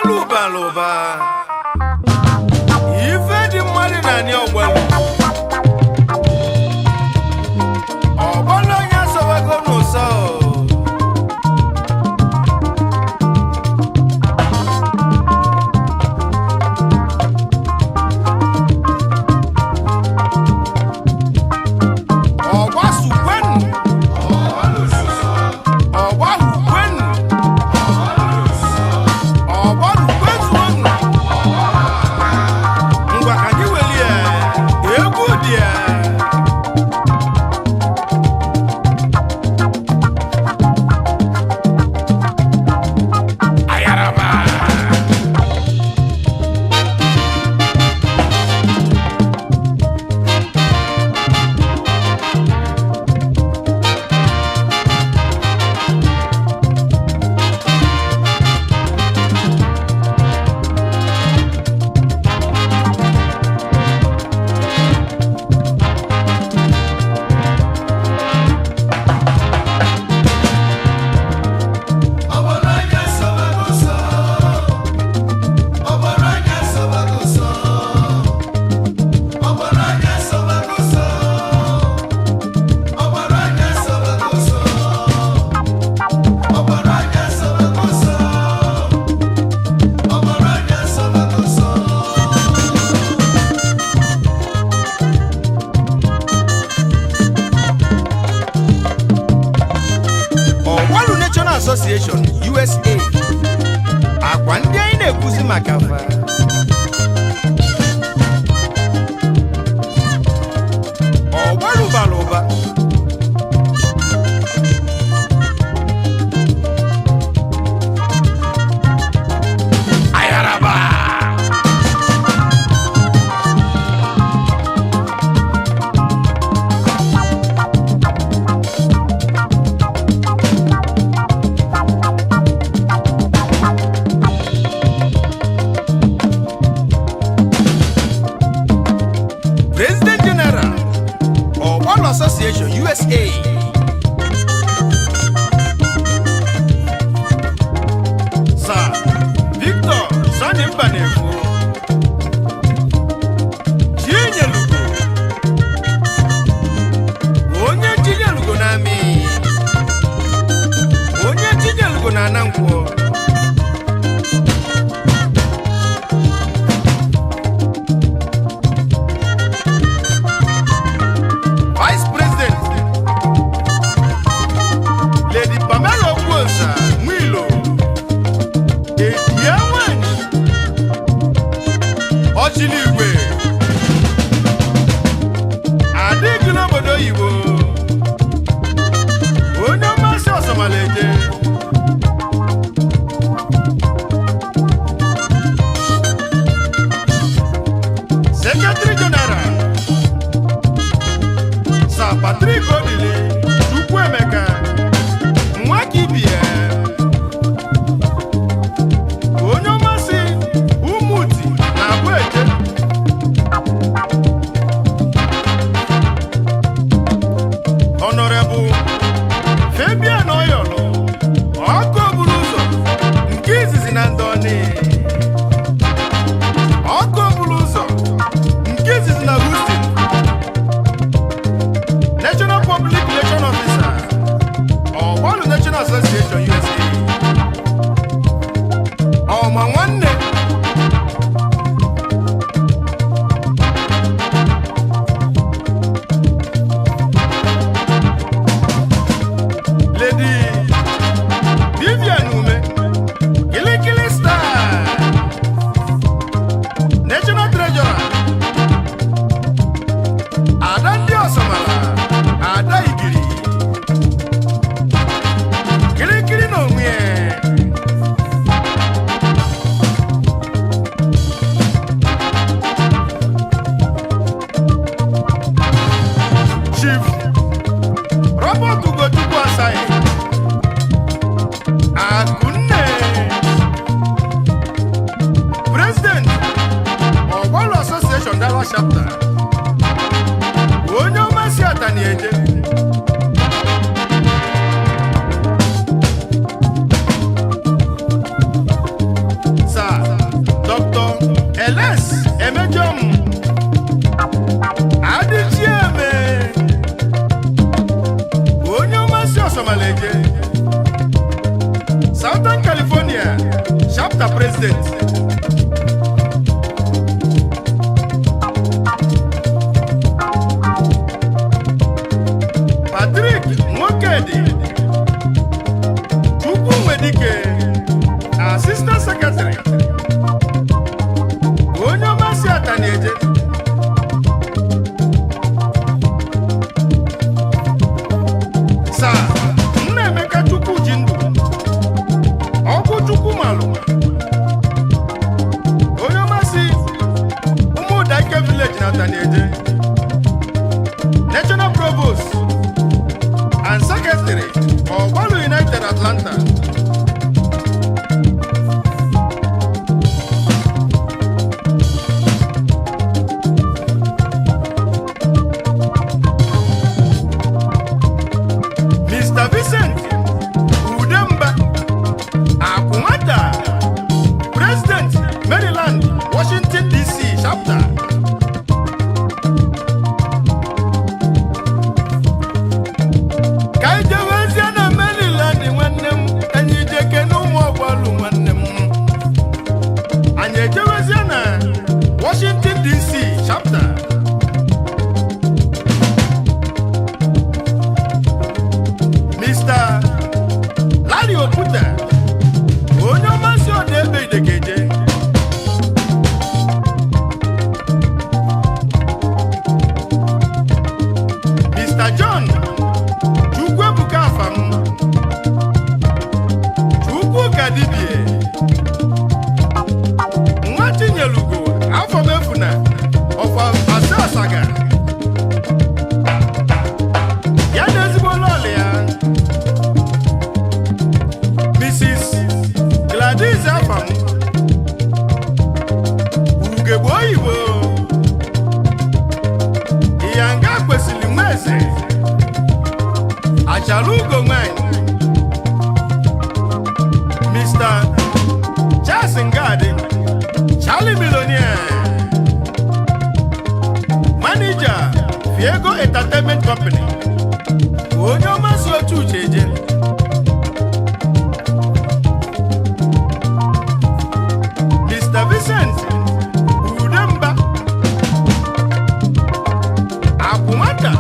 Ọgbalu bara ụba. Ife dị mmadụ na anị ọgbalu. Ọgbalu onye asọwago n'ụsọ. Ọgbasukwenu. Ọgbahukwenu. Ọgbarukwezuonu. Ngwa ka anyị welie egwu dị ya. Ayaraba. Ọgbalu National Association USA, akwa ndị anyị na-ekwuzi maka fa. Ọgbalu bara ụba. Ayaraba. President General, Ọgbalu Association USA. Sir Victor Sani Mbanefo. Chinyelugo. Onye Chinyelugo na-amị. Onye Chinyelugo na Anankwọ. Vice President Lady Pamela Ogbuosa Nwilo Ebia nwanyị Ọchịligwe adịghị n'obodo oyibo, onye mmasị ọsọmalaeje. Secretary General Sir Patrick Odili Chukwuemeka Nwakibie, onye ọmasị Umuti na Agbaeje. Honorable Fabian Oyolo. Asomaleje, Southern California Chapter President. Patrick Nwokedi Chukwunwedike, Assistant Secretary, onye ọma si Atanieje. Sir Nnaemeka Chukwu ji ndụ ọkụ Chukwu malụ, onye ọma si Ụmụdaike Village na Atanieje, National Provost and Secretary, Ogbalu United Atlanta. Mr. Vincent Udemba Akwụnwata, President, Maryland, Washington DC Chapter. Ka anyị jewezie na Maryland, nwanne m, anyị jeke na ụmụ Ọgbalụ, nwanne m. Anyị ejewezie na Washington DC Chapter. Mr. Larry Oputa, onye ọmasị ọdụ ebe idekeje. Mr. John Chukwuebuka Afam Chukwuka Dibie, nwa Chinyelugo Afọmefuna ọfa Asa Asaga, ya na ezigbo lọlụ ya, Mrs. Gladys Afam, ugegbe oyibo, ịyanga kwesịrị nwa eze achara ugo nwanyị. Mr. Charles Ngadi, Charlie Millionaire, Manager, Fiego Entertainment Company, onye ọma si otu uche eje. Mr. Vincent Udemba Akwụnwata,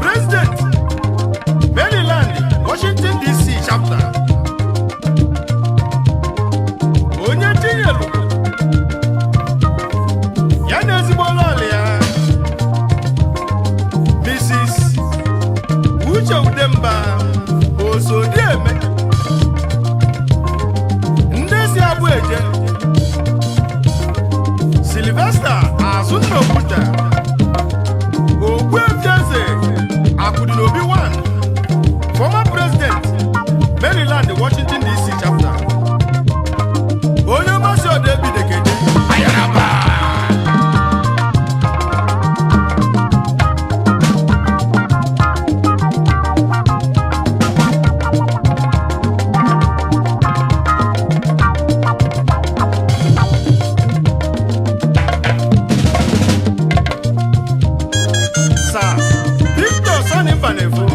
President, Maryland, Washington DC Chapter, onye tinyelu ya na ezigbo lọlụ ya, Mrs. Uche Udemba Osodieme, ndị si abụ eje. Sylvester Azụnna Okwuta, Ogbuefi Eze Akụdịnobi 1, former president, Maryland, Washington DC Chapter, onye mmasị ọdụ ebidekeje ayaraba. Sir Victor Sani Mbanefo,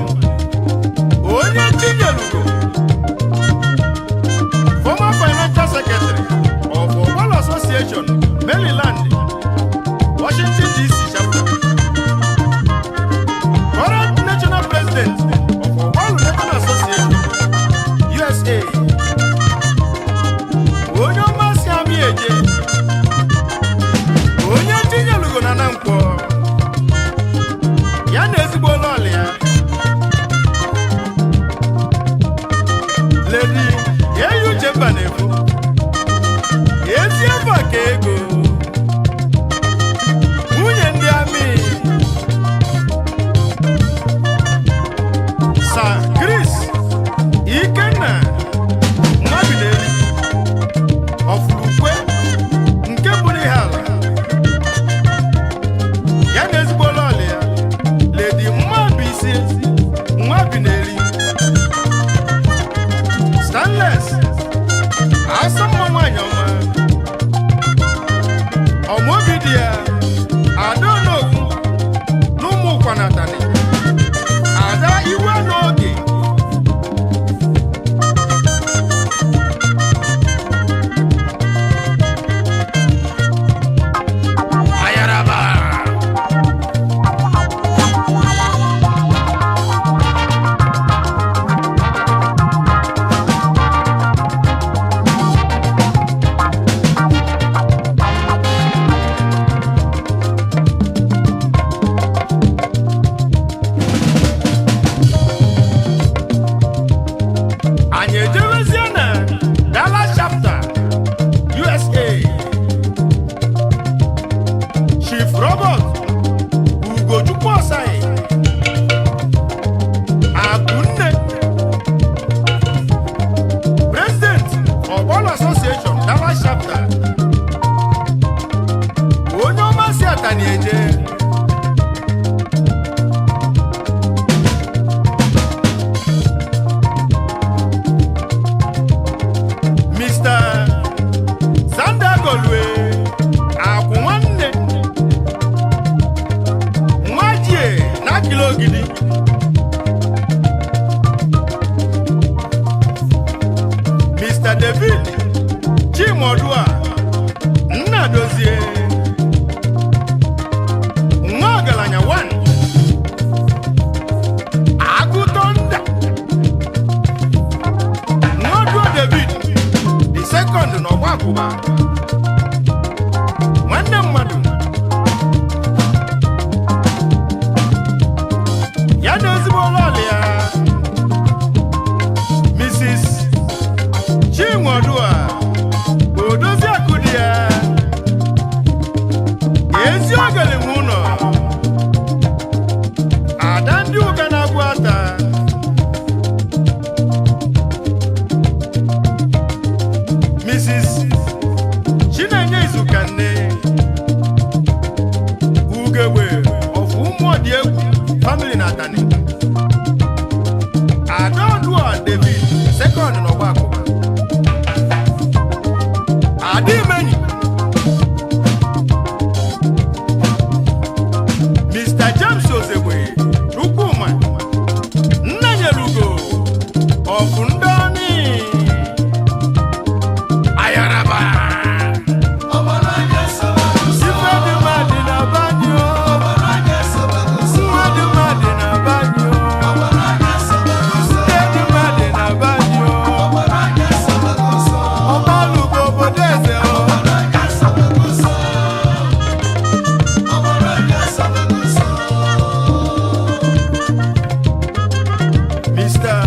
David Chimodua Nnadozie, nwa ọgaranya 1 Agụtọnda, Nwaduo David the second n'ọgba akwụba, nwanne mmadụ ya na ezigbo ụlọọlụ ya, Mrs. Chinwodua Odoziakụ dị ya ezi ogele nwe ụlọ, ada ndị ụka na-abụ ata. Mrs. Chinenye Izukanne, ugegbe of Ụmụọdịegwu family na Atani, Adaodua David second n'ọgba akụba, Adimenyi Mr. James Ozegbe Chukwuma Nnanyelugo of Ndoni Ayaraba. Ife dị mma dị na banyo, nwa dị mma dị na banyo, nne dị mma dị na banyo, ọgbalugo obodo eze o. Mr.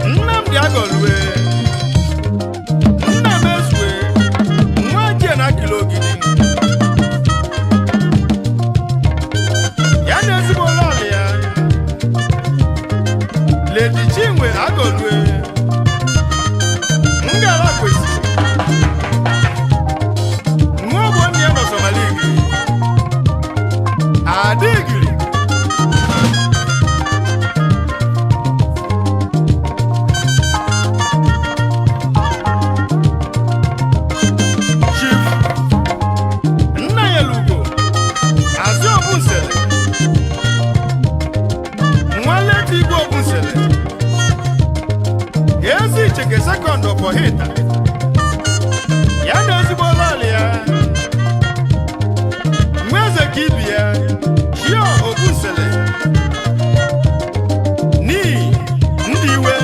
Nnamdi Agolue, Nnamezue, nwa jie na Akịla Ogidi, ya na ezigbo lọlụ ya, Lady Chinwe Agolue, ngala kwesịrị nwa ogbo nne ya nọ Somaligiri Adigiri. Chief Nnayelugo Azụ Obunsele, Nwaleti Igwe Obunsele, Ezi Icheke second Ọfọhịta, ya na ezigbo lọlị ya, nwa eze ka ibi ya, Chio Obunsele n'ihi ndị iwe,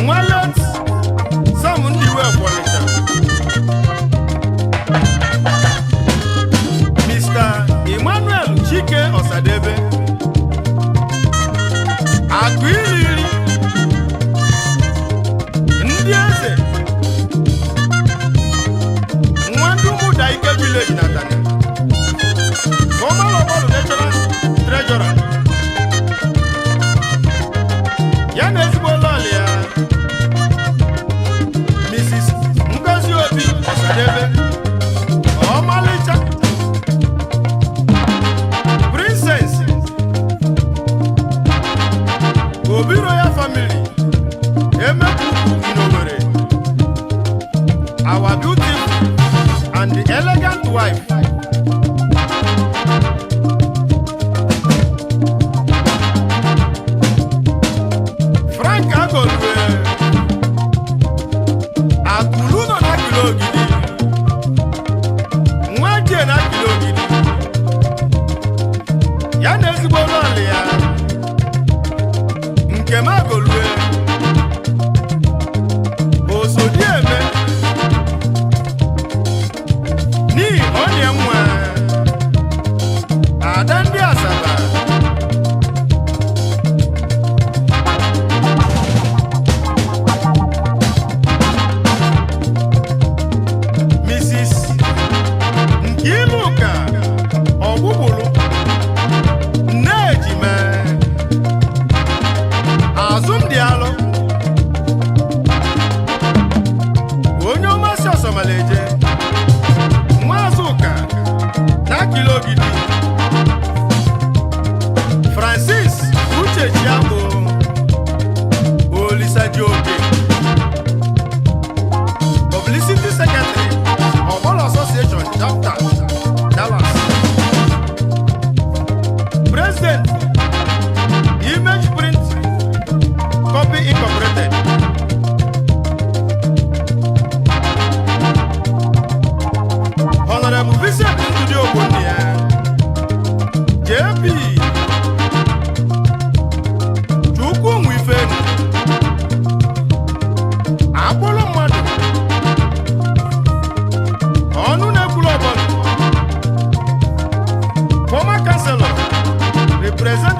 Nwalet Sam ndị iwe Ọfọnịcha. Mr. Emmanuel Chike Ọsadebe, Akụ Iriri ndị eze, nwa ndị Ụmụdaike village na Atani, former Ọgbaru National Treasurer, ya na ezigbo lọlị ya, Mrs. Ngozi Obi Ọsadebe, ọmalịcha Princess Obi Royal Family, Emekuku in Owerri, our beautiful and elegant wife. Frank Agolue, Akulu nọ na Akịla Ogidi, nwa jie na Akịla Ogidi, ya na ezigbo lọlị ya, Nkem Agolue, Osodieme, n'ihi onye nwa ada ndị Asaba. Mrs. Nkiruka Ọgbụgbulu, nne ejima, azụ.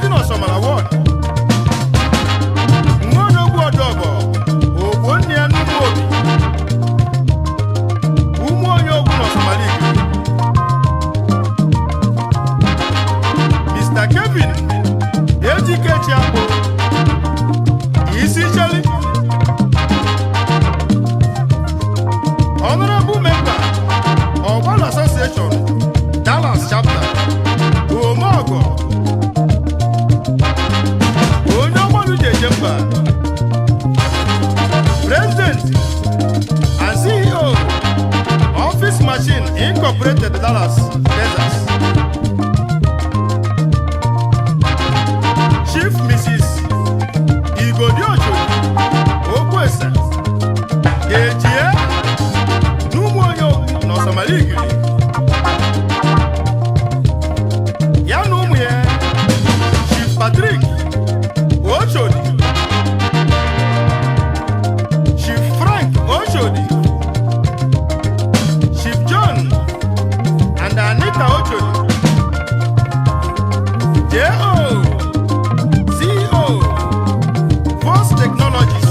Dị n'Ọsọmara Ward, Nwaodogwu Ọdọbọ, Ogbo nne ya n'Ugwu Obi, ụmụ onye ogwu n'Ọsọmara Igbo. Mr. Kevin Ejike Chiakpo, Isi Cheli, Honorable Member, Ọgbala Association, Dallas Chapter, Omeọgọ, onye ọgbalụ ji eje mba, President and CEO, Office Machine Incorporated, Dallas, Texas. Chief Mrs. Igodiocho Okwesa Ejie n'ụmụ onye okwu n'Ọsọmara Igiri, ya na ụmụ ya, Chief Patrick Ochodi, Chief Frank Ochodi, Chief John and Anita Ochodi, J.O. CEO, Force Technologies.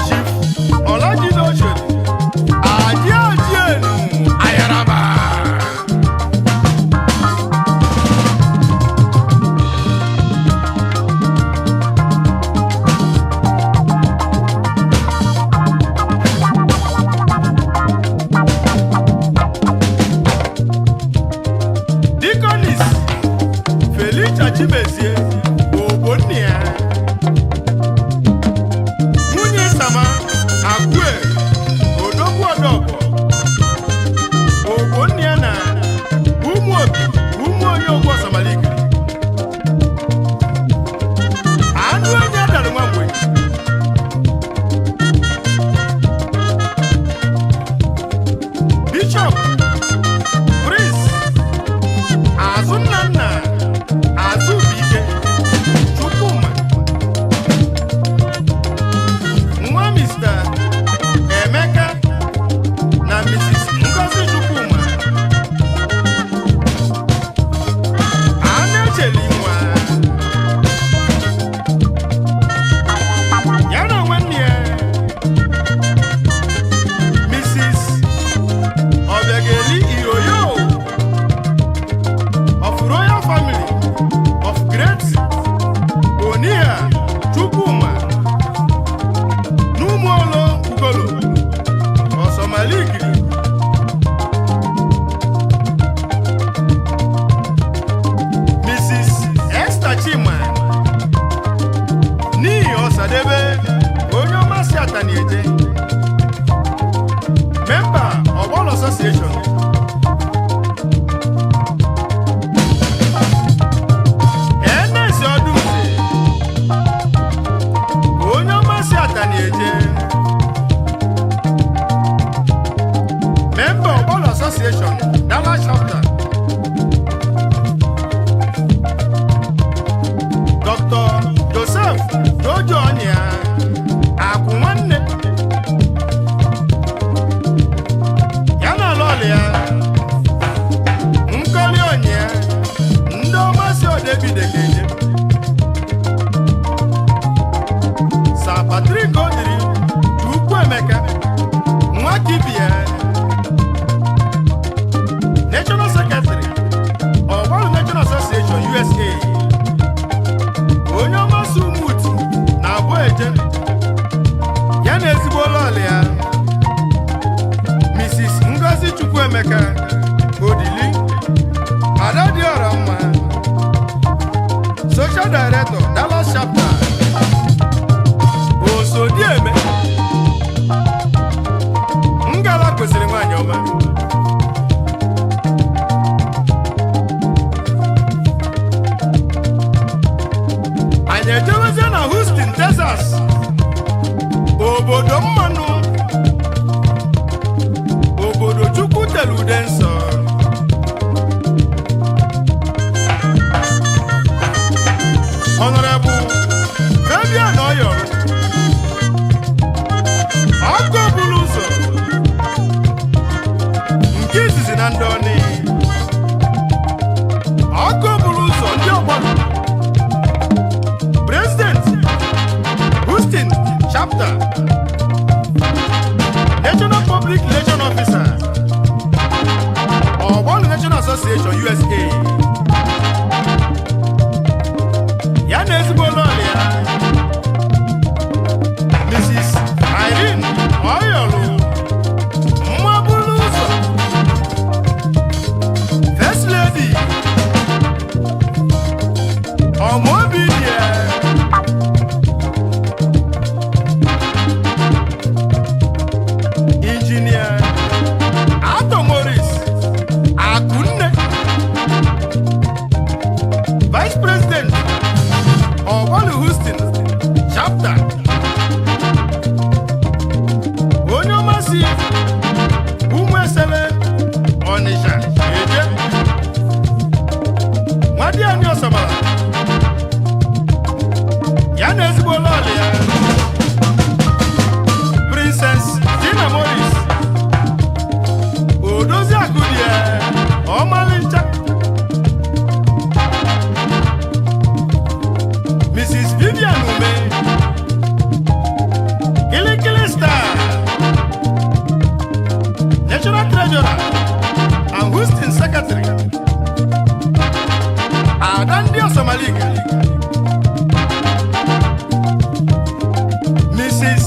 Chief Olajide Ochodi, Aji Ajienu Ayaraba. Deaconess Felicia Chimezie Ogbonnia, nwunye Sama Akue Odogwu Ọdọbọ, Ogbonnia na ụmụ obi, ụmụ onye ogwu Ọsamaligiri, anụ enyi adara nwa mgbe. Bishop Prince Azụnnanna Azụbụike Chukwuma, nwa Mr. Emeka na Mrs. Ngozi Chukwuma, Anacheli nwa ya na nwanne ya, Mrs. Obiageli Iroyo of Royal Family of Great Oniha Chukwuma n'Ụmụolo Ugolo, Ọsọmaligiri. Mrs. Esther Chima n'ihi Ọsadebe, onye ọma si Atanieje, member Ọgbọlọ Association. Ernest Ọdụnze, onye ọma si Atanieje, member Ọgbọlọ Association, Dallas Chapter. Dr. Joseph Jojo Ọnyịa Akwụ nwanne ya na lọlị ya, Nkọli Ọnyịa, ndị ọma si Odebide ga-eje. Sir Patrick Odiri Chukwuemeka Nwakibie, National Secretary, Ọgbaru National Association, USA, onye ọma si Umuti na abụ eje, ya na ezigbo lọlị ya, Mrs. Ngozi Chukwuemeka Odili, Ada Dịọra Mma, Social Director, Dallas Chapter. Osodieme Ngala kwesịrị nwaanyị ọma. Anyị ejewezie na Houston, Texas, obodo mmanụ, obodo Chukwu tere ude nsọ. Honorable Fabian Oyor, ọkụ buru ụzọ nke izizi na Ndọni, Agadiani Ọsamara ya na ezigbo lọlị ya, Princess Tina Morris, Odozi akụ dị ya ọmalịcha, Mrs. Vivian Ume, Kilikili Star, National Treasurer and Houston Secretary, Ada ndị Ọsamalika, Mrs.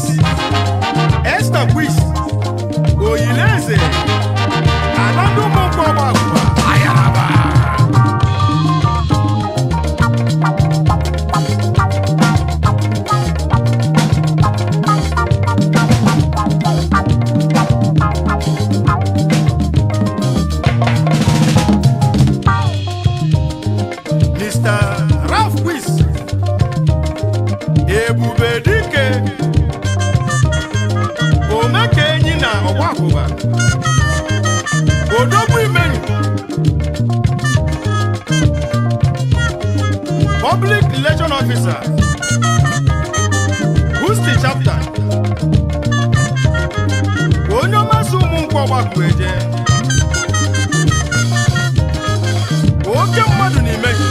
Esther Kwis Oyileze, Ada ndị ụmụ nkwọ ọgba agwụgwa Ayaraba. Mr. Ralph Kwis Ebube Dike, Omeke enyi na ọgbakwụba, Odogwu Imenyu, Public Relation Officer, Houston Chapter, onye ọmasị ụmụ nkwọ ọgbakọ eje, oke mmadụ na Imenyu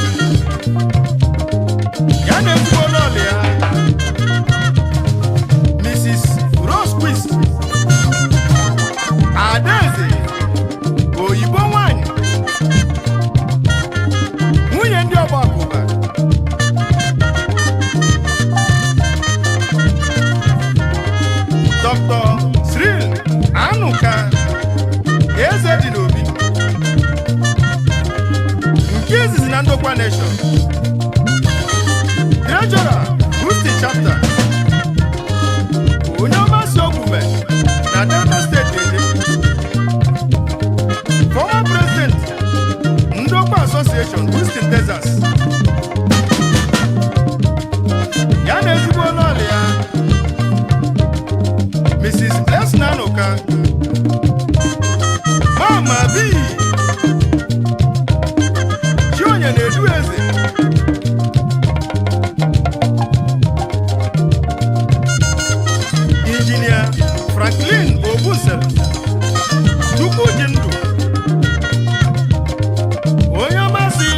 ya na ezigbo lọlị ya, Mrs. Rose Quist Adaeze, oyibo nwanyị, nwunye ndị ọgba akụba. Dr. Cyril Anuka Eze dị n'obi nke izizi na Ndokwa Nation, Treasurer, Houston Chapter, onye ọmasị okwume na Delta Steeti eje, former president, Ndokwa Association, Houston, Texas, ya na ezigbo lọlị ya, Mrs. Blessing Anuka, Mama B Chionye na-edu eze. Injinia Franklin Obusele Chukwu ji ndụ, onye ọmasị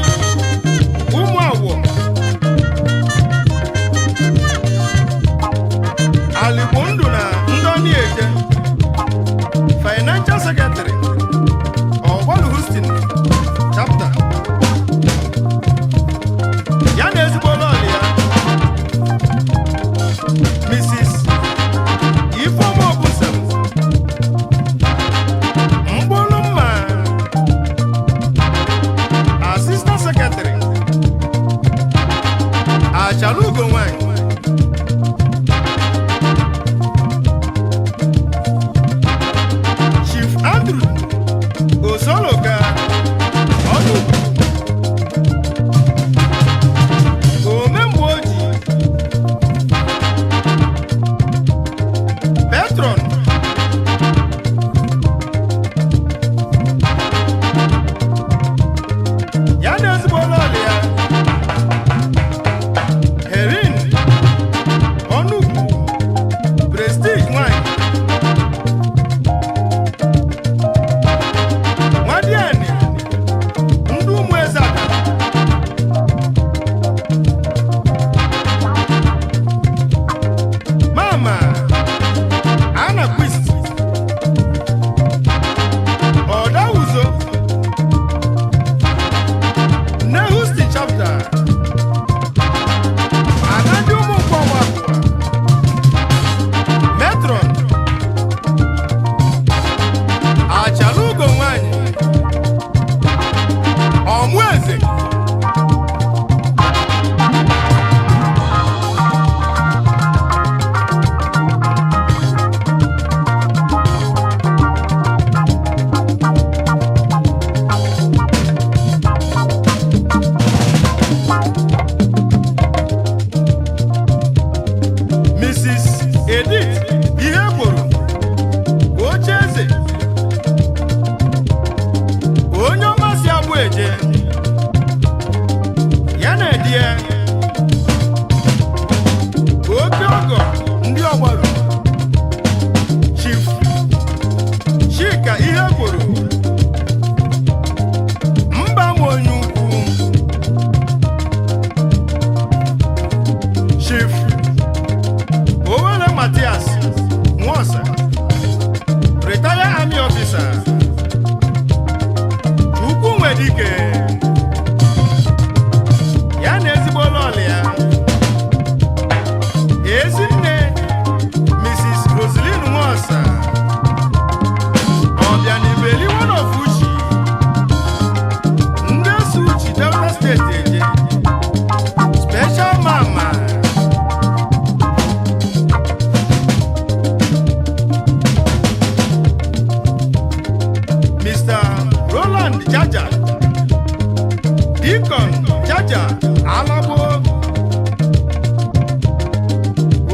Jaja Alagbo,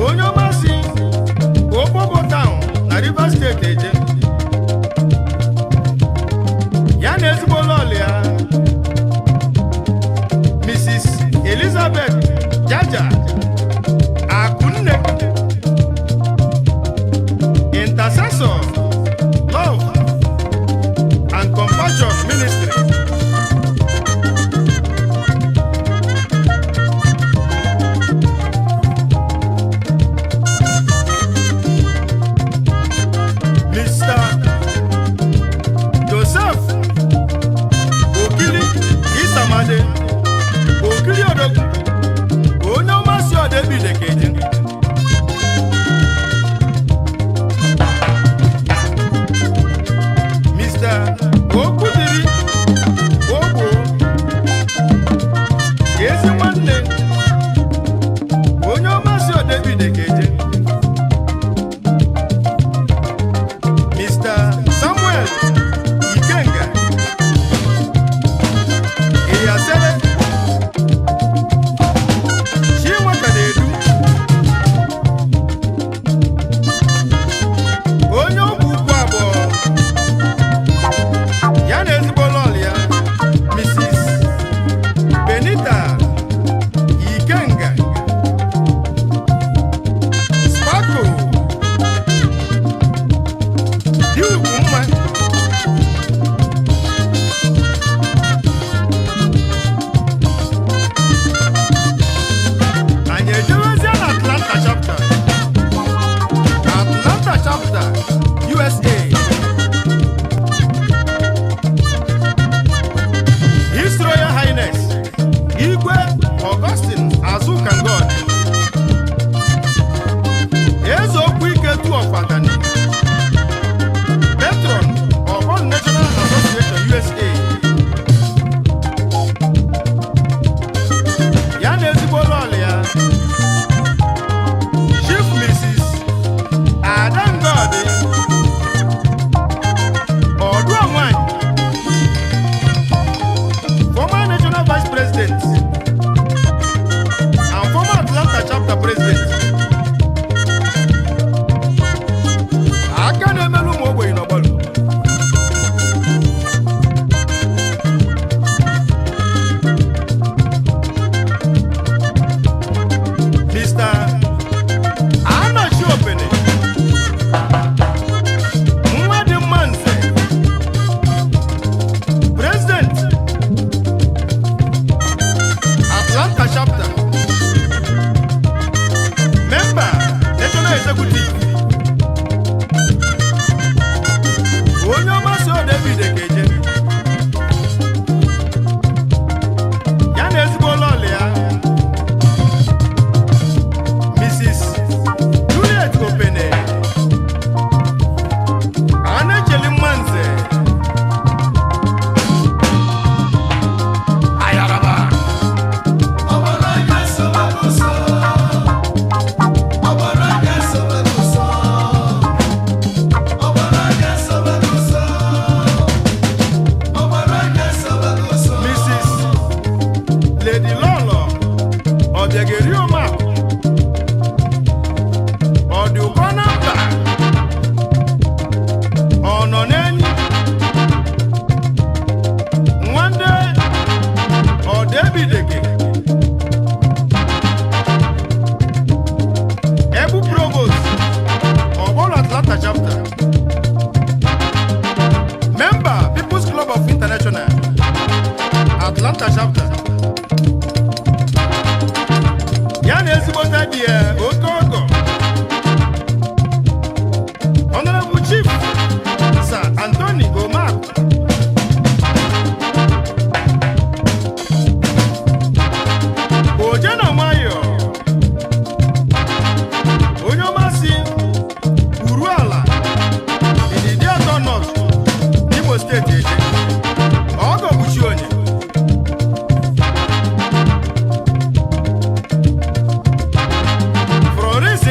onye ọma si Opobo Town na Rivers Steeti eje, ya na ezigbo lọlụ ya, Mrs. Elizabeth Jaja Akunne, Intercessor Love and Compassion Ministry. Mr. Joseph Okili Isamade Okili Odogwu, onye ọma si Ọdebide ka eje. Mr. Okwudiri Ogbo ezi nwanne, onye ọma si Ọdebide ka eje. Mr. Samuel Ikenga Iyasele Chinwakanedu, onye ọgwụ ukwu abụọ, ya na ezigbo lọl ya, Mrs. Benita Ikenga Spako dị ugwu mma. Anyị ejewezie na Atlanta chapter, Atlanta chapter USA. His Royal Highness Igwe Augustine Azukangod Eze Okwu Ike Tu of Atani, Patron of All National Association USA, ya na ezigbo lọlụ ya, Chief Mrs. Ada Ngodi Ọdụa nwanyị, former National Vice President and former Atlanta Chapter President, aka na-emelu ụmụ ogbenye n'ọgbọlụ. Mr. Anochi Opene nwa dị mma nze, President Atlanta Chapter, Member National Executive, onye ọma so David Ekeje, ya na ezigbo lọlụ ya, Mrs. Juliet Opene Anacheli Mmanze Ayaraba. Ọgbọrọ sobagoso. Ọgbọrọ sobagoso. Ọgbọrọ sobagoso. Ọgbọrọ sobagoso. Mrs. Lady Lolo Obiageri Oma ọ dị ụkọ na mba, ọ nọ n'enyi nwanne Ọdebideke, Ebu Provost Ọgbọlọ Atlanta Chapter, Member People's Club of International Atlanta Chapter, ya na ezigbote dị ya oke ọgọ, Honorable Chief Sir Anthony Omak Oje na nwayọ, onye ọma si Uruala Idiatọ North, Imo Steeti eje, ọgọ kpuchi onye. Florence.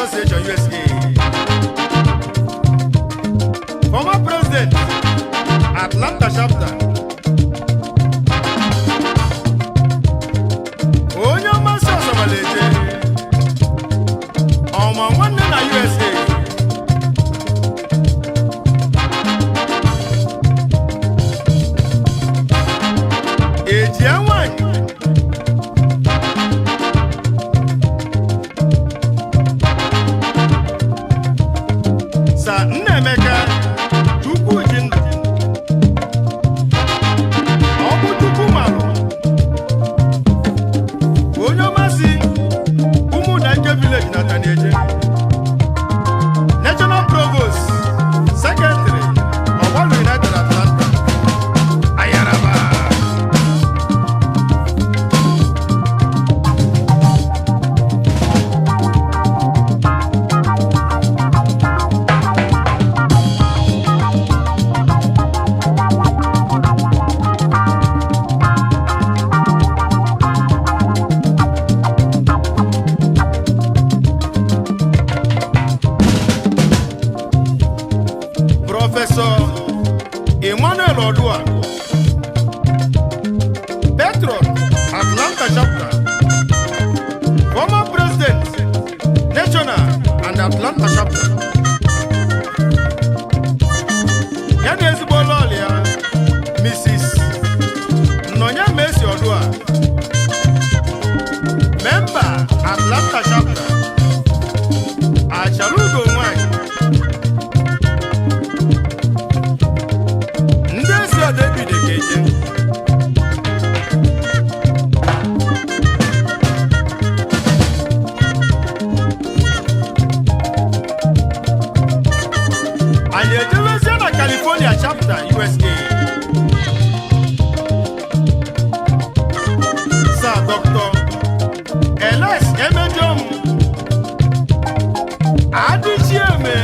Association USA, former president, Atlanta chapter. Onye ọmasị ọsọmaleje ọma nwanne na USA. Ejie nwanyị Sa Nnaemeka Chukwuji ndụ ọkụ Chukwu malụ, onye ọmasị Ụmụdanke village na Tanieje, National Provost Secretary, Ọgbalụ United Atlanta. Ayaraba. Prọfesọ Emmanuel Odua, Patron, Atlanta Chapter, former President, National and Atlanta Chapter. Ya na ezigbo lọọlụ ya, Mrs. Nnọnya Messi Odua, Member, Atlanta Chapter, Achalugo nwanyị. Ndị ezi ọdebide ga-eje. Anyị ejebezie na California Chapter USA. Sir Dr. Ls Emejom Adịchieme,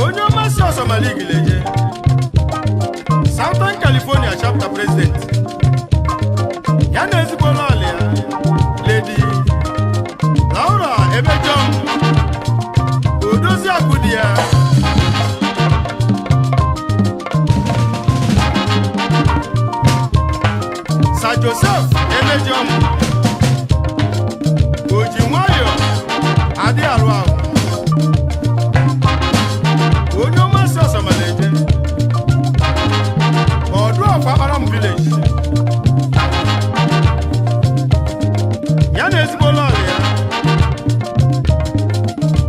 onye ọmasị ọsọmaligileje, Southern California Chapter President. Ya na ezigbo lọọlụ ya, Lady Laura Emejom, odozi akụ di ya. Sir Joseph Emejom, oji nwayọ adị arụ ahụ, onye ọmasị ọsọmaleje, ọdụ of Akparam village. Ya na ezigbo lọọlụ ya,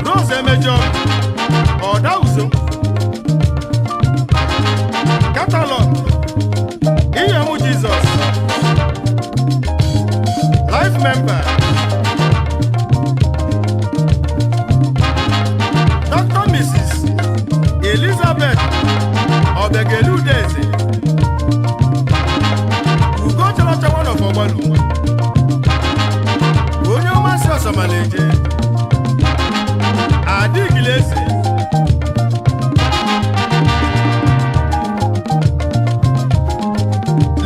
Rose Emejọ Ọdauzo, Catalog Iyemu Jesus, Life Member. Dr. Mrs. Elizabeth Obegelu Udeze, Ugo Characha one of Ogbalu, onye ọmasị ọsọmaleje, Adigileze.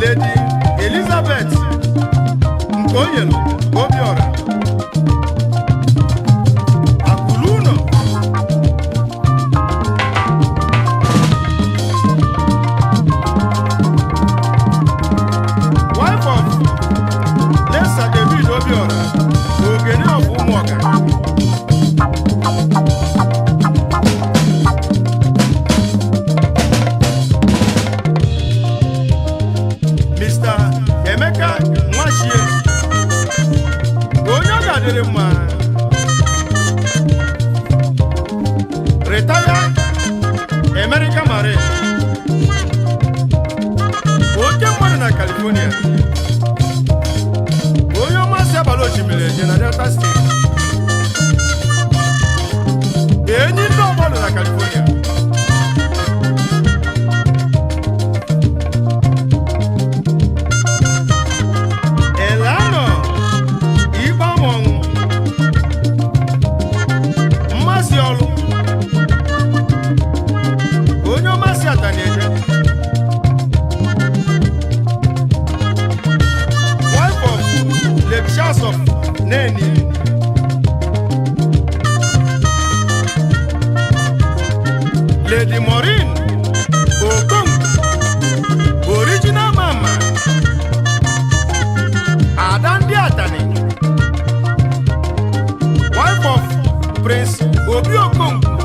Lady Elizabeth Nkonyelu Obiora Akuluno. Wife of Lesa David Obiora, Ogene of Ụmụọka. Prince Obi Okonkwo.